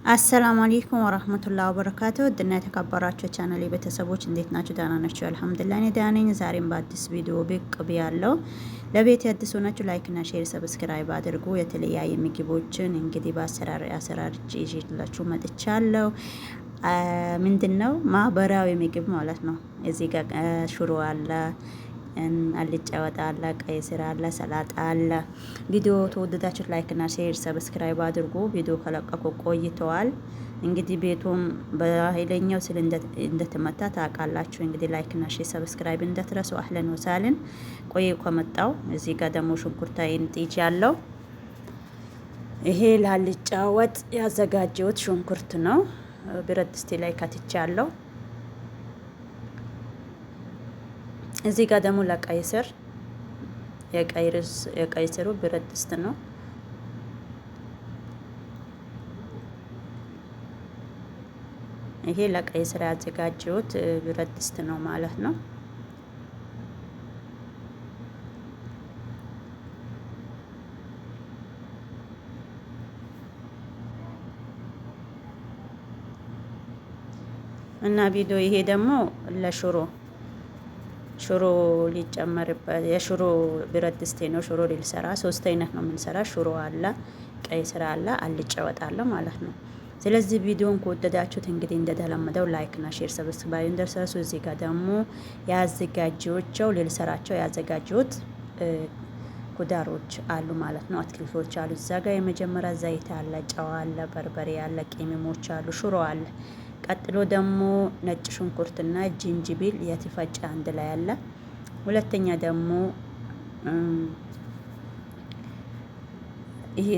السلام عليكم ورحمة الله وبركاته። ውድና የተከበራችሁ ቻናሌ ቤተሰቦች እንዴት ናችሁ? ደህና ናችሁ? الحمد لله እኔ ደህና ነኝ። ዛሬም በአዲስ ቪዲዮ ብቅ ብያለሁ። ለቤት አዲስ ሆናችሁ like እና share፣ subscribe አድርጉ። የተለያየ ምግቦችን እንግዲህ በአሰራር አሰራርቼ ይዤላችሁ መጥቻለሁ። ምንድነው ማህበራዊ ምግብ ማለት ነው። እዚህ ጋር ሽሮ አለ፣ አልጫ ወጥ አለ፣ ቀይ ስር አለ፣ ሰላጣ አለ። ቪዲዮ ተወደዳችሁ like እና share subscribe አድርጉ። ቪዲዮ ከለቀቁ ቆይተዋል። እንግዲህ ቤቱም በኃይለኛው ስል እንደተመታ ታውቃላችሁ። እንግዲህ like እና share subscribe እንዳትረሱ። أهلا وسهلا። ቆይ ከመጣው እዚህ ጋር ደግሞ ሽንኩርታዬን ጥጅ ያለው ይሄ ላልጫ ወጥ ያዘጋጀሁት ሽንኩርት ነው። ብረት ድስቴ ላይ ከትቼ ያለው። እዚህ ጋር ደግሞ ለቀይ ስር የቀይ ስሩ ብረት ድስት ነው። ይሄ ለቀይ ስር ያዘጋጀሁት ብረት ድስት ነው ማለት ነው። እና ቪዲዮ ይሄ ደግሞ ለሽሮ ሽሮ ሊጨመርበት የሽሮ ብረት ድስቴ ነው። ሽሮ ሊሰራ ሶስት አይነት ነው የምንሰራ። ሽሮ አለ፣ ቀይ ስር አለ፣ አልጫ ወጥ አለ ማለት ነው። ስለዚህ ቪዲዮን ከወደዳችሁት እንግዲህ እንደተለመደው like እና share subscribe እንዳትረሱ። እዚህ ጋር ደግሞ ያዘጋጀሁት ልሰራቸው ያዘጋጀሁት ኩዳሮች አሉ ማለት ነው። አትክልቶች አሉ። እዛ ጋር የመጀመሪያ ዘይት አለ፣ ጨው አለ፣ በርበሬ አለ፣ ቅመሞች አሉ፣ ሽሮ አለ። ቀጥሎ ደግሞ ነጭ ሽንኩርትና ጅንጅብል የተፈጨ አንድ ላይ አለ። ሁለተኛ ደግሞ ይሄ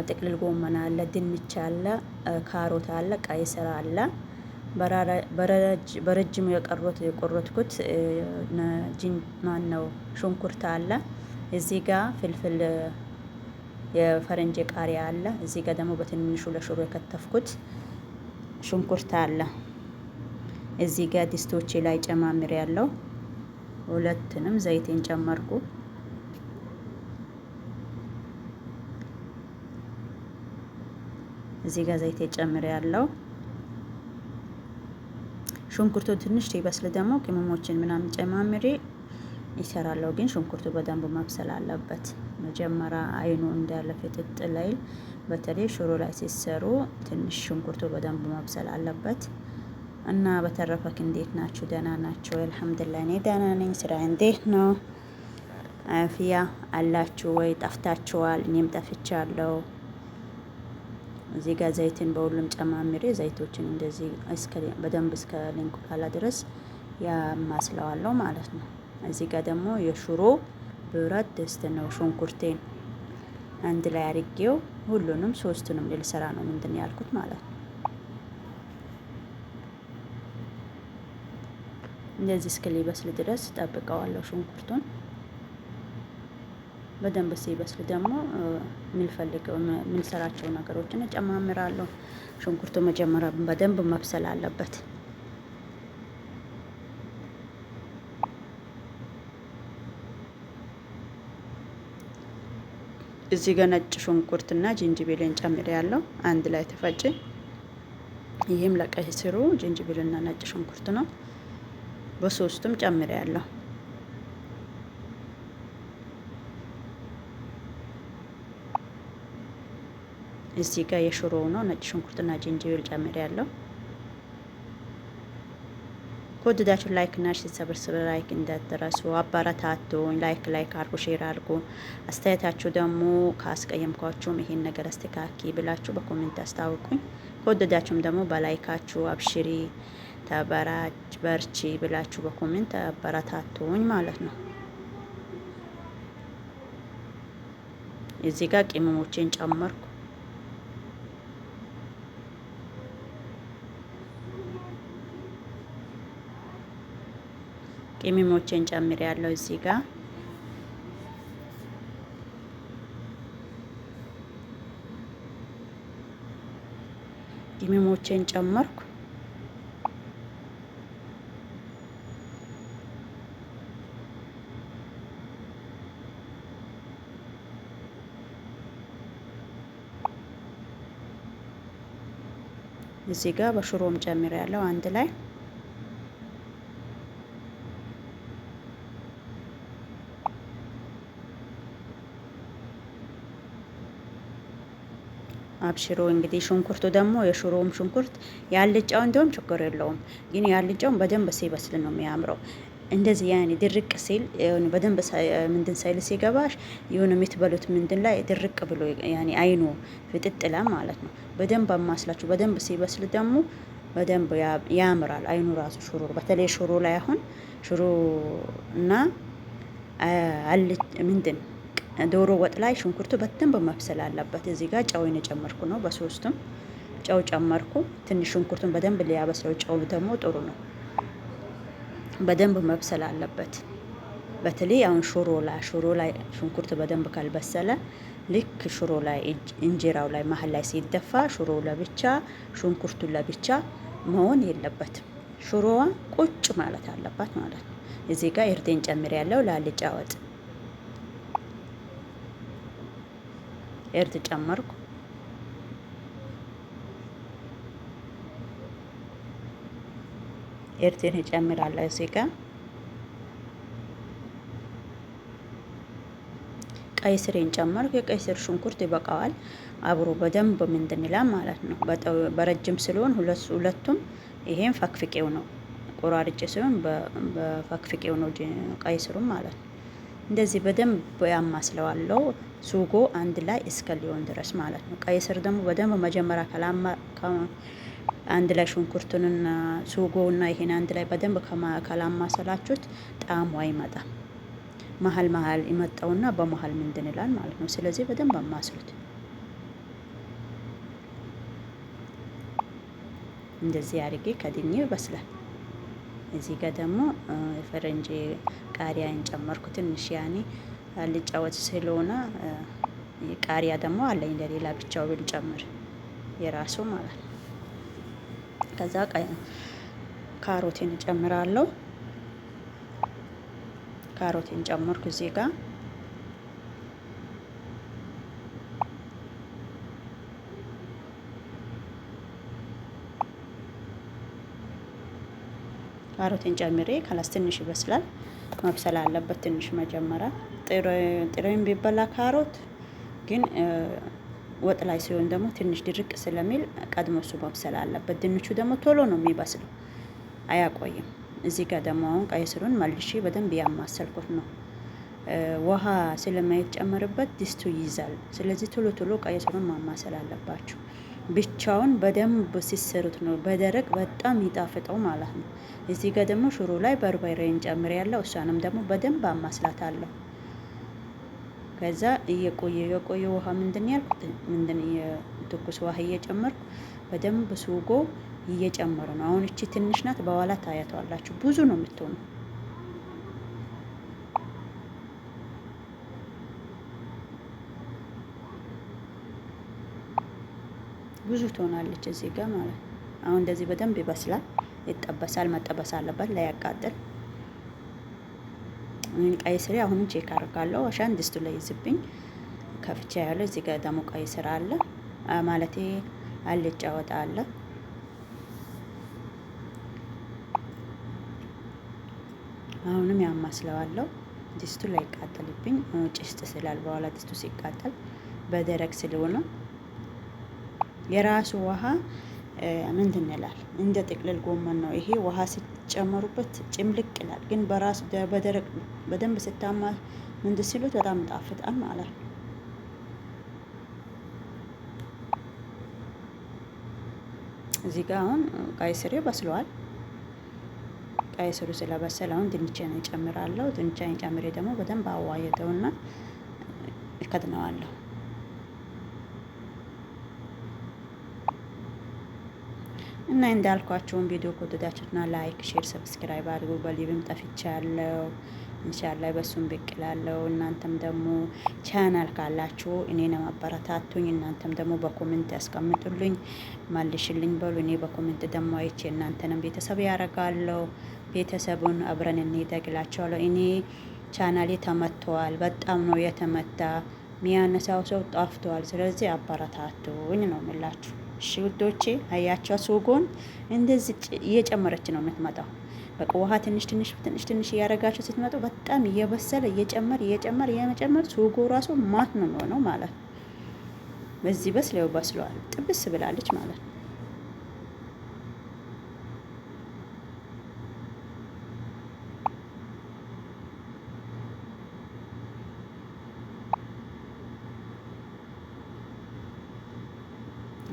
ጥቅልል ጎመን አለ፣ ድንች አለ፣ ካሮት አለ፣ ቀይ ስር አለ። በረጅሙ የቀሮት የቆረጥኩት ማን ነው ሽንኩርት አለ። እዚህ ጋር ፍልፍል የፈረንጅ ቃሪያ አለ። እዚህ ጋር ደግሞ በትንሹ ለሽሮ የከተፍኩት ሽንኩርት አለ። እዚህ ጋር ድስቶቼ ላይ ጨማምር ያለው ሁለትንም ዘይቴን ጨመርኩ። እዚህ ጋር ዘይቴ ጨምር ያለው ሽንኩርቱ ትንሽ ሲበስል ደግሞ ቅመሞችን ምናምን ጨማምሬ ይሰራለሁ። ግን ሽንኩርቱ በደንብ መብሰል አለበት። መጀመሪያ አይኑ እንዳለ ፍጥጥ ላይል፣ በተለይ ሽሮ ላይ ሲሰሩ ትንሽ ሽንኩርቱ በደንብ መብሰል አለበት። እና በተረፈክ እንዴት ናችሁ? ደህና ናችሁ? አልሐምዱሊላህ እኔ ደህና ነኝ። ስራ እንዴት ነው? አፍያ አላችሁ ወይ? ጠፍታችኋል? እኔም ጠፍቻለሁ። እዚህ ጋር ዘይትን በሁሉም ጨማምሬ ዘይቶችን እንደዚህ በደንብ እስከ ሊንቁላላ ድረስ ያማስለዋለሁ ማለት ነው። እዚህ ጋር ደግሞ የሽሮ ብረት ድስት ነው። ሽንኩርቴን አንድ ላይ አድርጌው ሁሉንም ሶስቱንም ልሰራ ነው ምንድን ያልኩት ማለት ነው። እንደዚህ እስከሊበስል ድረስ ጠብቀዋለሁ ሽንኩርቱን። በደንብ ሲበስል ደግሞ የምንፈልገው የምንሰራቸው ነገሮችን እጨማምራለሁ። ሽንኩርቱ መጀመሪያ በደንብ መብሰል አለበት። እዚህ ጋር ነጭ ሽንኩርትና ጅንጅብልን ጨምሬ ያለው አንድ ላይ ተፈጭ። ይህም ለቀይ ስሩ ጅንጅብልና ነጭ ሽንኩርት ነው። በሶስቱም ጨምሬ ያለው። እዚህ ጋር የሽሮው ነው። ነጭ ሽንኩርትና ጅንጅብል ጨምሬ ያለው። ከወደዳችሁ like እና share subscribe እንዳትረሱ። አበረታቱኝ። like like አድርጉ፣ share አድርጉ። አስተያየታችሁ ደግሞ ካስቀየምኳችሁም ይሄን ነገር አስተካኪ ብላችሁ በ comment አስታውቁኝ። ከወደዳችሁም ደግሞ በ like ኣችሁ አብሽሪ፣ ተበራች፣ በርቺ ብላችሁ በ comment አበረታቱኝ ማለት ነው። እዚህ ጋር ቅመሞቼን ጨመርኩ። ቅመሞቼን ጨምሬ ያለው እዚህ ጋር ቅመሞቼን ጨመርኩ። እዚህ ጋር በሽሮም ጨምር ያለው አንድ ላይ። አብሽሮ እንግዲህ ሽንኩርቱ ደግሞ የሽሮውም ሽንኩርት ያልጫው እንደውም ችግር የለውም፣ ግን ያልጫውን በደንብ ሲበስል ነው የሚያምረው። እንደዚህ ያኔ ድርቅ ሲል በደንብ ምንድን ሳይል ሲገባሽ የሆነ የምትበሉት ምንድን ላይ ድርቅ ብሎ ያኔ አይኑ ፍጥጥ ይላል ማለት ነው። በደንብ አማስላችሁ በደንብ ሲበስል ደግሞ በደንብ ያምራል አይኑ ራሱ ሽሮ፣ በተለይ ሽሮ ላይ አሁን ሽሮ እና አልጭ ምንድን ዶሮ ወጥ ላይ ሽንኩርቱ በደንብ መብሰል አለበት። እዚህ ጋር ጨው የጨመርኩ ነው። በሶስቱም ጨው ጨመርኩ። ትንሽ ሽንኩርቱን በደንብ ሊያበስለው ጨው ደግሞ ጥሩ ነው። በደንብ መብሰል አለበት። በተለይ አሁን ሽሮ ላይ ሽንኩርት በደንብ ካልበሰለ ልክ ሽሮ ላይ እንጀራው ላይ መሀል ላይ ሲደፋ ሽሮ ለብቻ ሽንኩርቱ ለብቻ መሆን የለበትም። ሽሮዋ ቁጭ ማለት አለባት ማለት ነው። እዚህ ጋር እርዴን ጨምር ያለው ለአልጫ ወጥ እርድ ጨመርኩ። እርድን እጨምራለሁ እዚህ ጋር። ቀይ ስሬን ጨመርኩ። የቀይ ስር ሽንኩርት ይበቃዋል። አብሮ በደንብ ምንድን ይላል ማለት ነው። በረጅም ስለሆን ሁለቱም ይሄን ፈክፍቄው ነው ቆራርጬ ሲሆን በፈክፍቄው ነው ቀይ ስሩም ማለት ነው። እንደዚህ በደንብ ያማስለዋለው ሱጎ አንድ ላይ እስከ ሊሆን ድረስ ማለት ነው። ቀይ ስር ደግሞ በደንብ መጀመሪያ ከላማ አንድ ላይ ሽንኩርቱንና ሱጎውና ይሄን አንድ ላይ በደንብ ካላማሰላችሁት ጣዕሙ አይመጣም። መሀል መሀል ይመጣውና በመሀል ምንድን ይላል ማለት ነው። ስለዚህ በደንብ አማስሉት። እንደዚህ አድርጌ ከድኜ ይበስላል። እዚህ ጋር ደግሞ የፈረንጅ ቃሪያን ጨመርኩ ትንሽ ያኔ አልጫ ወጥ ስለሆነ ቃሪያ ደግሞ አለኝ ለሌላ ብቻው ብንጨምር የራሱ ማለት ነው። ከዛ ካሮቴን እጨምራለሁ። ካሮቴን ጨመርኩ እዚህ ጋር። ካሮቴን ጨምሬ خلاص ትንሽ ይበስላል። መብሰል አለበት ትንሽ መጀመሪያ። ጥሬውን ቢበላ ካሮት ግን ወጥ ላይ ሲሆን ደግሞ ትንሽ ድርቅ ስለሚል ቀድሞ እሱ መብሰል አለበት። ድንቹ ደግሞ ቶሎ ነው የሚበስለው፣ አያቆይም። እዚህ ጋር ደግሞ አሁን ቀይ ስሩን መልሼ በደንብ ያማሰልኩት ነው። ውሃ ስለማይጨመርበት ድስቱ ይይዛል። ስለዚህ ቶሎ ቶሎ ቀይ ስሩን ማማሰል አለባችሁ። ብቻውን በደንብ ሲሰሩት ነው በደረቅ በጣም ይጣፍጠው ማለት ነው። እዚህ ጋር ደግሞ ሽሮ ላይ በርበሬን ጨምሬ ያለው እሷንም ደግሞ በደንብ አማስላታለሁ። ከዛ እየቆየ የቆየ ውሃ ምንድን ያልኩት ምንድን ትኩስ ውሃ እየጨመርኩ በደንብ ሱጎ እየጨመሩ ነው። አሁን እቺ ትንሽ ናት፣ በኋላ ታያቷላችሁ ብዙ ነው የምትሆነው። ብዙ ትሆናለች እዚህ ጋር ማለት ነው። አሁን እንደዚህ በደንብ ይበስላል፣ ይጠበሳል። መጠበስ አለበት ላያቃጥል። ቀይ ስሬ አሁንም check አድርጋለሁ። عشان ድስቱ ላይ ይዝብኝ ከፍቻ ያለው እዚህ ጋር ደግሞ ቀይ ስር አለ ማለቴ አልጫ ወጥ አለ። አሁንም ያማስለዋለሁ ድስቱ ላይ ይቃጠልብኝ ጭስጥ ስላል በኋላ ድስቱ ሲቃጠል በደረቅ ስለሆነ የራሱ ውሃ ምንድን ይላል እንደ ጥቅልል ጎመን ነው ይሄ። ውሃ ሲጨመሩበት ጭምልቅ ይላል፣ ግን በራሱ በደረቅ በደንብ ስታማ ምንድን ሲሉት በጣም ጣፍጣል ማለት ነው። እዚህ ጋር አሁን ቀይ ስሬ በስሏል። ቀይ ስሩ ስለበሰለ አሁን ድንቼን እጨምራለሁ። ድንቼን ጨምሬ ደግሞ በደንብ አዋየተውና እከድነዋለሁ። እና እንዳልኳቸውን ቪዲዮ ከወደዳችሁትና like፣ share፣ subscribe አድርጉ። በ live ም ጠፍቻለሁ። إن شاء الله በሱም ብቅ እላለሁ። እናንተም ደግሞ ቻናል ካላችሁ እኔን አበረታቱኝ። እናንተም ደግሞ በ comment ያስቀምጡልኝ፣ መልሽልኝ በሉ። እኔ በ comment ደግሞ አይቼ እናንተንም ቤተሰብ ያደርጋለሁ። ቤተሰቡን አብረን እንደግላቸዋለሁ። እኔ ቻናሌ ተመትተዋል። በጣም ነው የተመታ። ሚያነሳው ሰው ጠፍተዋል። ስለዚህ አበረታቱኝ ነው የምላችሁ። እሺ ውዶቼ፣ አያቸው ሱጎን እንደዚህ እየጨመረች ነው የምትመጣው። በቃ ውሃ ትንሽ ትንሽ ትንሽ ትንሽ እያደረጋችሁ ስትመጡ በጣም እየበሰለ እየጨመር እየጨመር እየመጨመር ሱጎ ራሱ ማት ነው የሚሆነው ማለት ነው። በዚህ በስለው በስለዋል፣ ጥብስ ብላለች ማለት ነው።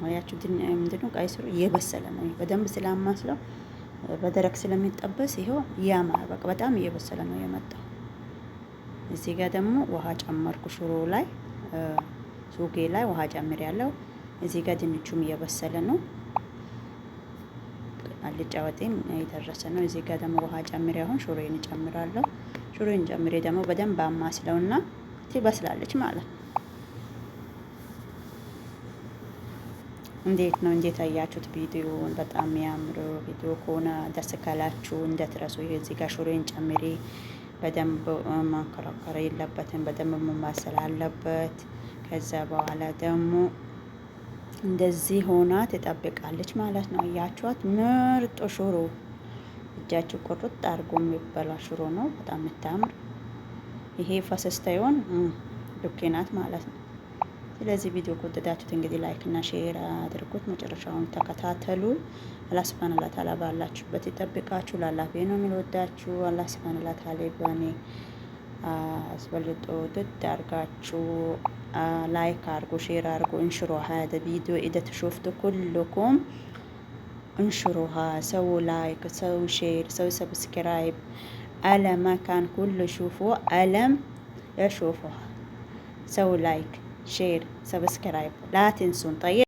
አያችሁ ምንድነው ቀይ ስሩ እየበሰለ ነው። በደንብ ስላማስለው በደረቅ ስለሚጠበስ ይኸው ያማር በቃ በጣም እየበሰለ ነው የመጣው። እዚህ ጋር ደግሞ ውሃ ጨመርኩ ሽሮ ላይ ሱጌ ላይ ውሃ ጨምር ያለው። እዚህ ጋር ድንቹም እየበሰለ ነው። አልጫ ወጤም የደረሰ ነው። እዚህ ጋር ደግሞ ውሃ ጨምሬ አሁን ሽሮዬን እጨምራለሁ። ሽሮዬን ጨምሬ ደግሞ በደንብ አማስለውና ትበስላለች ማለት ነው። እንዴት ነው? እንዴት አያችሁት ቪዲዮውን? በጣም የሚያምር ቪዲዮ ከሆነ ደስ ካላችሁ እንዳትረሱ። ይሄ እዚህ ጋር ሽሮዬን ጨምሬ በደንብ ማንከራከር የለበትም። በደንብ መማሰል አለበት። ከዛ በኋላ ደግሞ እንደዚህ ሆና ትጠብቃለች ማለት ነው። አያችኋት? ምርጥ ሽሮ እጃችሁ ቁርጥ አድርጎ የሚበላ ሽሮ ነው። በጣም የምታምር ይሄ ፈሰስታዩን ዱኬናት ማለት ነው። ስለዚህ ቪዲዮ ከወደዳችሁት እንግዲህ like እና share አድርጉት። መጨረሻውን ተከታተሉ። አላህ سبحانه وتعالى ባላችሁበት ይጠብቃችሁ። ላላህ ነው የሚወዳችሁ። አላህ سبحانه وتعالى በኔ አስበልጦ ድድ አርጋችሁ like አርጉ፣ share አርጉ። انشروا هذا فيديو إذا شفتوا كلكم انشروها سووا like سووا share سووا subscribe على ما كان كله شوفوا ألم يشوفوها سووا like share subscribe لا تنسون طيب.